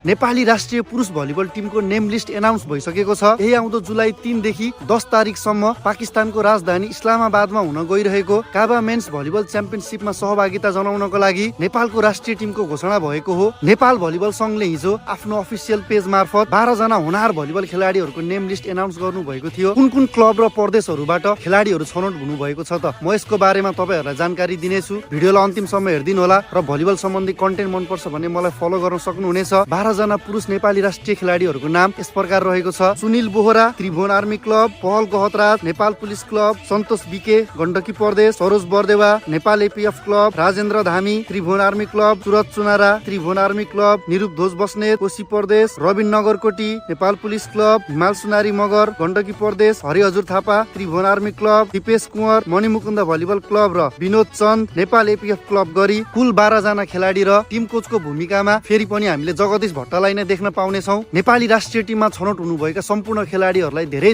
नेपाली राष्ट्रिय पुरुष भलिबल टिमको नेम लिस्ट एनाउन्स भइसकेको छ। यही आउँदो जुलाई 3 देखि 10 तारिकसम्म पाकिस्तानको राजधानी इस्लामाबादमा हुन गइरहेको काबा मेन्स भलिबल च्याम्पियनशिपमा सहभागिता जनाउनको लागि नेपालको राष्ट्रिय टिमको घोषणा भएको हो। नेपाल भलिबल संघले हिजो आफ्नो अफिसियल पेज मार्फत 12 जना होनहार भलिबल खेलाडीहरूको नेम लिस्ट एनाउन्स गर्नु भएको थियो। कुन कुन क्लब र प्रदेशहरूबाट खेलाडीहरू छनौट हुनु भएको छ त म यसको बारेमा तपाईहरुलाई जानकारी दिनेछु। भिडियोलाई अन्तिमसम्म हेर्दिनु होला र भलिबल सम्बन्धी कन्टेन्ट मन पर्छ भने मलाई फलो गर्न सक्नुहुनेछ। 12 जना पुरुष नेपाली राष्ट्रिय खेलाडीहरूको नाम यस प्रकार रहेको छ: Sunil Bohara, Tribhuvan army club, Pahal Gahatraj, Nepal police club, Santosh BK, Gandaki Pradesh, Saroj Bardewa, Nepal APF club, Rajendra Dhami, Tribhuvan army club, Suraj Chunara, Tribhuvan army club, Nirup Dhwaj Basnet, Koshi Pradesh, Rabin Nagarkoti, Nepal police club, Himal Sunari Magar, Gandaki Pradesh, Harihajur Thapa, Tribhuvan army club, Dipesh Kunwar, Manimukunda volleyball club र विनोद चन्द, नेपाल एपीएफ क्लब गरी कुल 12 जना खेलाडी र टिम कोचको भूमिकामा फेरि पनि हामीले जगदीश भट्टलाई नै देख्न पाउनेछौँ। नेपाली राष्ट्रिय टिममा छनौट हुनुभएका सम्पूर्ण खेलाडीहरूलाई धेरै